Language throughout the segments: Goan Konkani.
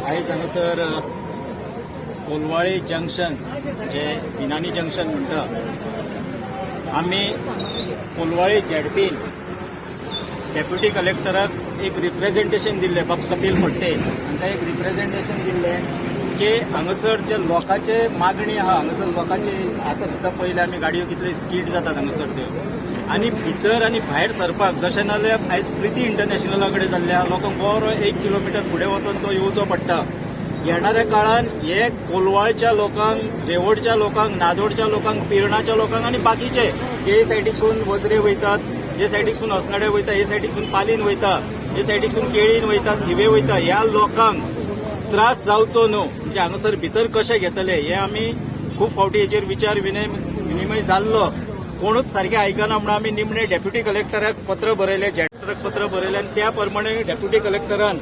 आयज हांगासर कोलवाळे जंक्शन जे बिनानी जंक्शन म्हणटा, आमी कोलवाळे झेडपीन डेप्युटी कलेक्टराक एक रिप्रेझेंटेशन दिल्लें, बाब कपील फडटे हांकां एक रिप्रेझेंटेशन दिल्लें की हांगासर जे लोकांचे मागणी आहा, हांगासर लोकांचे आतां सुद्दां पयले आमी गाडयो कितले स्कीड जातात हांगासर त्यो, आनी भितर आनी भायर सरपाक जशें नाजाल्यार आयज प्रिती इंटरनॅशनला कडेन जाल्ले आहा, लोकांक बरो 1 किलोमिटर फुडें वचून तो येवचो पडटा. येणाऱ्या काळान हे कोलवाळच्या लोकांक, रेवडच्या लोकांक, नादोडच्या लोकांक, पिरणाच्या लोकांक आनी बाकीचे हे सायडीकसून वजरे वयतात, हे सायडीकसून असनाडे वयता, हे सायडीकसून पालीन वयता, हे सायडीकसून केळीन वयता, थिवे वयता, ह्या लोकांक त्रास जावचो न्हू म्हणजे हांगासर भितर कशें घेतले हे आमी खूब फावटी हेचेर विचार विनिमय जाल्लो. कोणूच सारकें आयकना म्हणून आमी निमणे डेप्युटी कलेक्टराक पत्र बरयलें, जेक्टराक पत्र बरयलें आनी त्या प्रमाणे डेप्युटी कलेक्टरान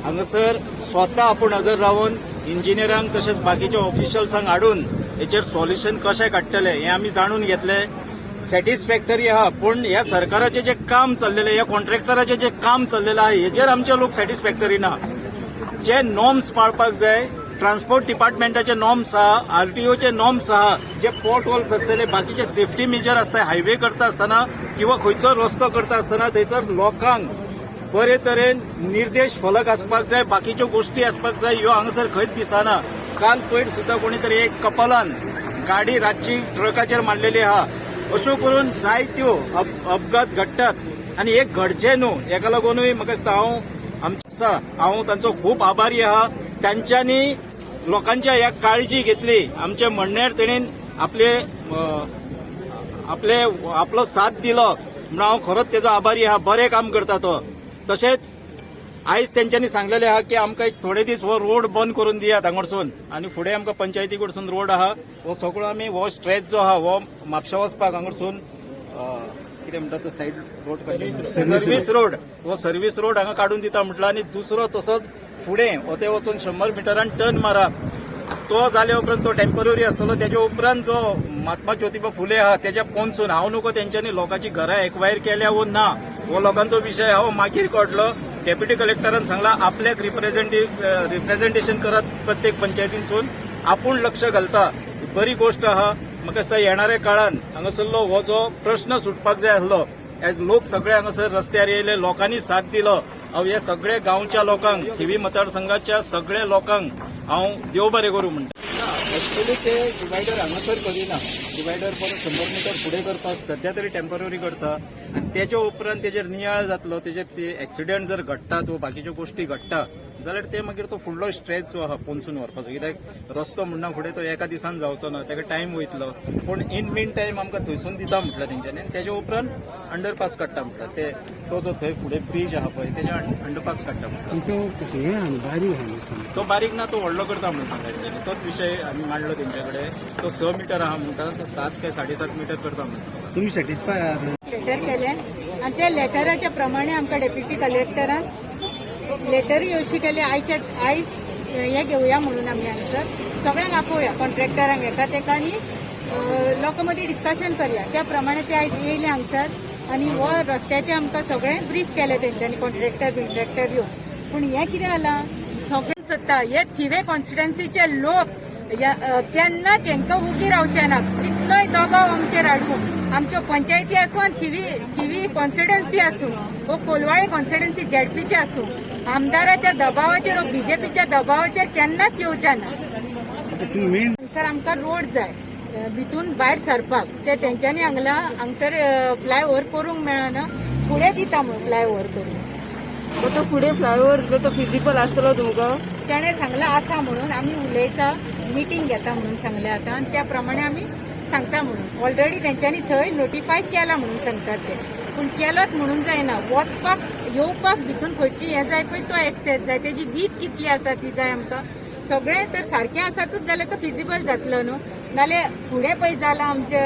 हांगासर स्वता आपूण हजर रावन इंजिनियरांक तशेंच बाकीच्या ऑफिशियल्सांक हाडून हेचेर सॉल्युशन कशें काडटले हें आमी जाणून घेतलें. सॅटिस्फॅक्टरी आहा, पूण ह्या सरकाराचें जें काम चल्लेलें, ह्या कॉन्ट्रॅक्टराचें जें काम चल्लेलें आहा हेजेर आमचे लोक सॅटिस्फॅक्टरी ना. जे नॉर्म्स पाळपाक जाय, ट्रान्सपोर्ट डिपार्टमेंटाचे नॉर्म्स आहा, आरटीओचे नॉर्म्स आहा, जे पोट होल्स आसतले, बाकीचे सेफ्टी मेजर आसता, हायवे करता आसतना किंवा खंयचो रस्तो करता आसतना थंयसर लोकांक बरे तरेन निर्देश फलक आसपाक जाय, बाकीच्यो गोश्टी आसपाक जाय, ह्यो हांगासर खंयच दिसना. काल पयर सुद्दां कोणी तरी एक कपलान गाडी रातची ट्रकाचेर मारलेली आहा. अश्यो करून जायत्यो अपघात घडटात आनी हे घडचे न्हू हेका लागूनय म्हाका दिसता हांव आमचा हांव तांचो खूब आभारी आहा. तांच्यांनी लोकांच्या ह्या काळजी घेतली, आमच्या म्हणण्यार तेणेन आपले आपले आपलो साथ दिलो म्हणून हांव खरोच तेजो आभारी आहा. बरें काम करता तो. तशेंच आयज तेंच्यांनी सांगलेलें आहा की आमकां एक थोडे दीस हो रोड बंद करून दियात हांगासून आनी फुडें आमकां पंचायती कडसून रोड आहा हो सगळो आमी हो स्ट्रेच जो आहा हो म्हापशा वचपाक हांगासून कितें म्हणटा तो सायड रोड, सर्वीस रोड, हो सर्वीस रोड हांगा काडून दिता म्हटलं. आनी दुसरो तसोच फुडें हो ते वचून 100 मिटरान टर्न मारा, तो जाल्या उपरांत तो टेम्पररी आसतलो. तेच्या उपरांत जो महात्मा ज्योतिबा फुले आहा तेच्या पोनसून हांव नको तेंच्यांनी लोकांची घरां एक्वायर केल्या वो ना हो लोकांचो विशय हांव मागीर कळटलो. डेप्युटी कलेक्टरान सांगला आपल्याक रिप्रेझेंटेशन करत प्रत्येक पंचायतीनसून आपूण लक्ष घालता, बरी गोश्ट आहा. म्हाका दिसता येणाऱ्या काळान हांगासरलो हो जो प्रश्न सुटपाक जाय आसलो, एज लोक सगळे हांगासर रस्त्यार येयले, लोकांनी साथ दिलो. हांव हे सगळे गांवच्या लोकांक, थिवी मतदारसंघाच्या सगळ्या लोकांक हांव देव बरें करूं म्हणटा. एक्च्युअली ते डिवायडर हांगासर करिना, डिवायडर परत 100 मिटर फुडें करपाक सध्या तरी टेम्पररी करता आनी तेच्या उपरांत तेजेर नियाळ जातलो. तेजेर ते एक्सिडंट जर घडटात वो बाकीच्यो गोश्टी घडटा जाल्यार ते मागीर तो फुडलो स्ट्रेच जो आहा पोनसून व्हरपाचो, कित्याक रस्तो म्हणना फुडें तो एका दिसान जावचो ना, ताका टायम वयतलो. पूण इन मीन टायम आमकां थंयसून दिता म्हटलें तेंच्यांनी आनी तेच्या उपरांत अंडरपास काडटा म्हटलें. ते तो जो थंय फुडें ब्रीज आहा पळय तेच्या अंडरपास काडटा म्हटलें. तो कशें हें आहा न्हू, बारीक आहा न्हू. तो बारीक ना, तो व्हडलो करता म्हणून सांगला तेंच्यांनी. तोच विशय आमी मांडलो तेंच्या कडेन. तो 6 मिटर आहा म्हणटा, तो 7 काय 7.5 मिटर करता म्हणून सांगला. तुमी सॅटिस्फाय आहात? लेटर केलें आनी त्या लेटराच्या प्रमाणे आमकां डेप्युटी कलेक्टरान लेटरूय अशी केली, आयच्या आयज हें घेवया म्हणून आमी हांगसर सगळ्यांक आपोवया, कॉन्ट्रॅक्टरांक एका तेका आनी लोकां मदीं डिस्कशन करया. त्या प्रमाणे ते आयज येयले हांगसर आनी हो रस्त्याचें आमकां सगळें ब्रीफ केलें तेंच्यांनी, कॉन्ट्रॅक्टर बिंट्रॅक्टर येवन. पूण हें कितें जालां, सगळें सोदता हे थिवे कॉन्स्टिट्युन्सीचे लोक केन्ना तांकां उगी रावचे ना. कितलोय दबाव आमचेर हाडूं, आमच्यो पंचायती आसूं आनी थिवी थिवी कॉन्स्टिट्युन्सी आसूं वो कोलवाळे कॉन्स्टिट्युन्सी झेडपीचे आसूं, आमदाराच्या दबावाचेर वो बीजेपीच्या दबावाचेर केन्नाच येवचे ना. आतां तुमी मेन हांगसर आमकां रोड जाय भितून भायर सरपाक. ते तेंच्यांनी हांगला हांगसर फ्लायओव्हर करूंक मेळना, फुडें दिता म्हणून फ्लायओव्हर करून. मग तो फुडें फ्लायओव्हर दिलो तो फिजिबल आसतलो तुमकां? तेणें सांगलां आसा म्हणून, आमी उलयता, मिटींग घेता म्हणून सांगलें आतां आनी त्या प्रमाणे आमी सांगता म्हणून. ऑलरेडी तेंच्यांनी थंय नोटिफाय केला म्हणून सांगतात ते, पूण केलोच म्हणून जायना. वचपाक येवपाक भितून खंयची हें जाय पळय तो एक्सेस जाय, तेजी वीथ कितली आसा ती जाय आमकां. सगळें तर सारकें आसातूच जाल्यार तो फिजिबल जातलो न्हू. नाल्यार फुडें पळय जालां आमच्या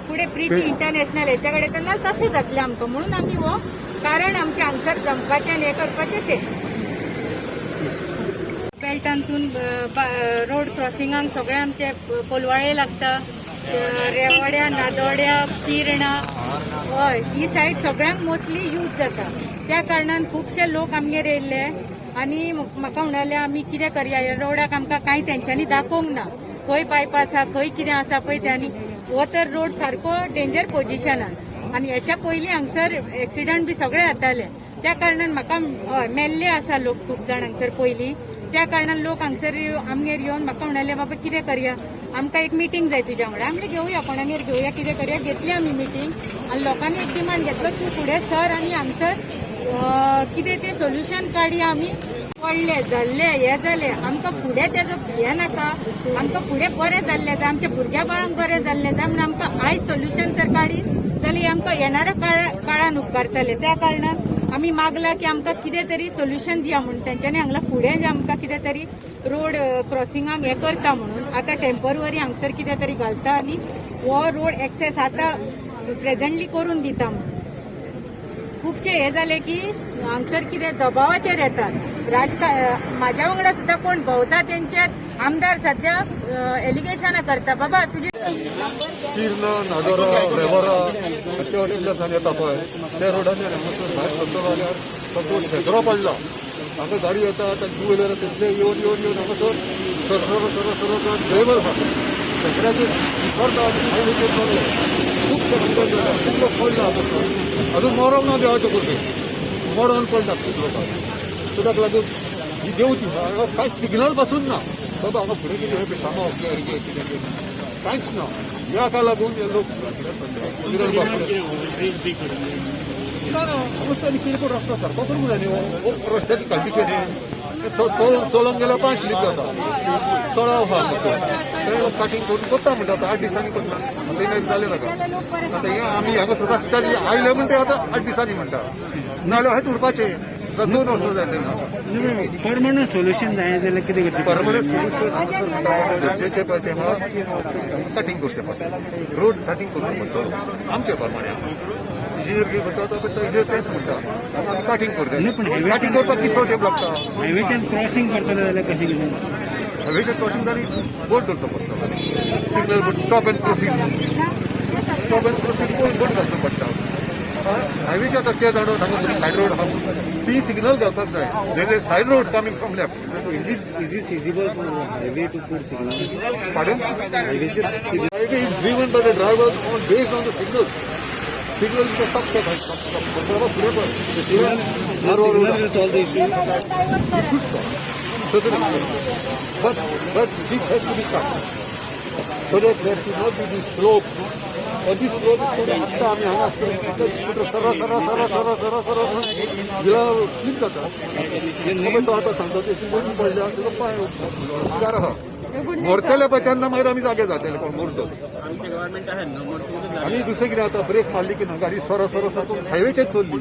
फुडें प्रिती इंटरनॅशनल हेच्या कडेन, तर नाल्यार तशें जातलें आमकां. म्हणून आमी हो कारण आमचें हांगसर जमपाचें आनी हें करपाचें तें बेल्टांसून रोड क्रॉसिंगांक सगळे आमचे कोलवाळे लागता, रेवाड्या, नादोड्या, पिर्णा, हय, ही सायड सगळ्यांक मोस्टली यूज जाता. त्या कारणान खुबशे लोक आमगेर येयल्ले आनी म्हाका म्हणाले आमी कितें करया, ह्या रोडाक आमकां कांय तेंच्यांनी दाखोवंक ना, खंय बायपास आसा, खंय कितें आसा पळय त्यांनी. हो तर रोड सारको डेंजर पोजिशनान आनी हेच्या पयलीं हांगसर एक्सिडंट बी सगळे जाताले. त्या कारणान म्हाका, हय, मेल्ले आसा लोक खूब जाण हांगसर पयलीं. त्या कारणान लोक हांगसर आमगेर येवन म्हाका म्हणाले, बाबा कितें करया, आमकां एक मिटींग जाय तुज्या वांगडा. आमी घेवया, कोणागेर घेवया, कितें करया. घेतली आमी मिटींग आनी लोकांनी एक डिमांड घेतलो, तूं फुडें सर आनी हांगसर कितें तें सोल्युशन काडया. आमी पडले जाल्ले हे जाले, आमकां फुडें तेजो हें नाका, आमकां फुडें बरें जाल्लें जाय, आमच्या भुरग्या बाळांक बरें जाल्लें जाय. म्हणून आमकां आयज सोल्युशन तर काडीत जाल्यार आमकां येणाऱ्या काळान उपकारतले. त्या कारणान आमी मागला की आमकां कितें तरी सोल्युशन दिया म्हणून तेंच्यांनी हांगा फुडें आमकां कितें तरी रोड क्रॉसिंगाक हें करता म्हणून. आतां टेम्पररी हांगसर कितें तरी घालता आनी हो रोड एक्सेस आतां प्रेझेंटली करून दिता म्हणून. खुबशे हे जाले की हांगसर कितें दबावाचेर येतात म्हाज्या वांगडा सुद्दां कोण भोंवता तेंचे आमदार सद्या एलिगेशनां करता, बाबा तुजी किर्ण, नागोरा, रेवरा, ते वटेंतल्यान येता पळय त्या रोडाचेर हांगासर भायर सरतलो जाल्यार सामको शेगरो पडला. हांगा गाडी येता, आतां टू व्हिलर तितले येवन येवन येवन हांगासर sir sir sir sir sir driver आहा शेगऱ्याचेर विसरता आनी हायवेचेर चल्ले. खूब एक्सिडंट जाला, खूब लोक पडला हांगासर. अजून मरोंक ना देवाच्या कृपेन, मरोन पडला खूब लोकांक. सो ताका लागून ही देंवती हांगा कांय सिग्नल पासून ना बाबा. हांगा फुडें कितें हें बेसामा कितें कितें कांयच ना. ह्या लागून हे लोक फुडें सरले. ना ना, हांगासर आनी कितें कोण रस्तो सारको करूंक जाय न्ही. हो रस्त्याची कंडिशन ही चलोंक गेल्यार पांय स्लीप जाता, चडाव आहा हांगासर. ते लोक कटिंग करून करता म्हणटा, आतां 8 दिसांनी करता. आतां हें जालें नाका. आतां हें आमी हांगासर रस्त्यार आयले म्हणटा, आतां 8 दिसांनी म्हणटा, नाजाल्यार हयच उरपाचें. 2 वर्सां जाय. परमनंट सोल्युशन जाय जाल्यार कितें करचें? परमनंट सोल्युशन हांगासर म्हणटा गरजेचें पळय तेव्हा कटिंग करचें पडटा, रोड कटिंग करचो पडटलो आमचे प्रमाणे. इंजिनियर कितें म्हणटा तो इंजिनियर तेंच म्हणटा, हांगा आमी कटिंग करता. न्ही, पण highway cutting करपाक कितलो तेंप लागता? हायवेच्यान क्रॉसिंग करतले जाल्यार कशें कितें? हायवेचेर क्रॉसिंग जाली बोर्ड दवरचो पडटलो, signal board, stop and proceed, stop and proceed board घालचो पडटा हायवेचे. आतां ते जाणो हांगा सायड रोड आहा, ती सिग्नल घालपाक जाय. There is side road coming from left. Is it feasible for highway to put signal? Pardon? हायवेचेर Highway is driven by the drivers on based on the signals. Signal is the top step. बरोबर, पुढे पण signal will solve the issue. Should solve. Certainly. But this has to be cut. So that there should not be this slope. And this slope is थोडी. आत्ता आम्ही हांगा आसतना स्कुटर सरळ सरळ सरळ सरळ सरळ सरळ विला स्लीप जाता. मागीर तो आतां सांगता ते वयली पडल्या, तुका पांय उपकार आहा. मरतले पळय तेन्ना मागीर आमी जागे जातले कोण मरतो. आनी दुसरें कितें, आतां ब्रेक मारली की ना गाडी सरळ सरळ सरळ हायवेचेर चल्ली.